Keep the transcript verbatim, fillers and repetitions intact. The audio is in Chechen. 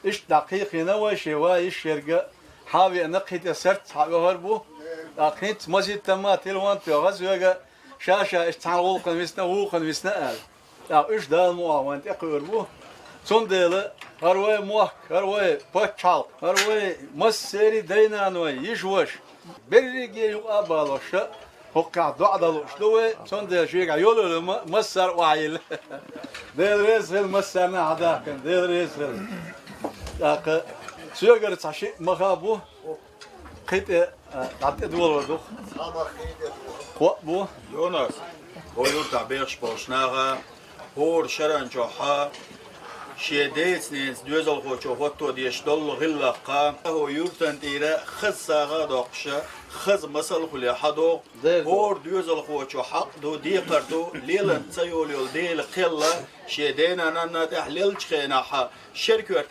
Иштта дӀакхайкхийна вай шен вай йиш ерга, хьавеана кхин тӀе сарц хьаоьхур бу. ТӀаккха хӀинца мазиттамма телефон тоьхаза вега, ша-ша иштта цхьана гӀулакхана висна, вукхана висна аьлла. ТӀаккха уьш Дала мукъагӀа вайна тӀекхуьур бу. Цундела хӀара вай мохк, хӀара вай паччахьалкх, хӀара вай массерий дай-наной, йиш-вош, берриге юкъа а балош, хӀокхахь доӀа дан лууш ду вай, цундела шуьга йолалума массара охьайилла. Дела реза хила массарна хьадахкана, Дела реза хила. ТӀаккха соьгара цхьа шиъ маха бу, кхин тӀе, а, дӀа тӀедолор ду. Кхоъ бу. Юнус, хӀо юртахь бехаш болчу наха, хӀора шаран чохьа, шен деца-ненаца доьзалхочо хӀотто деш долу гӀиллакха, хӀо юртан тӀера хаза сагӀа а доккхуша, хаза масал а хуьле хьадогӀу, хӀора доьзалхочо хьакъ ду, декхар ду, лелан ца йолу йолу Дела кхелла, шен дена-нанна тӀехь леллачу хенахьа, шеркоьрт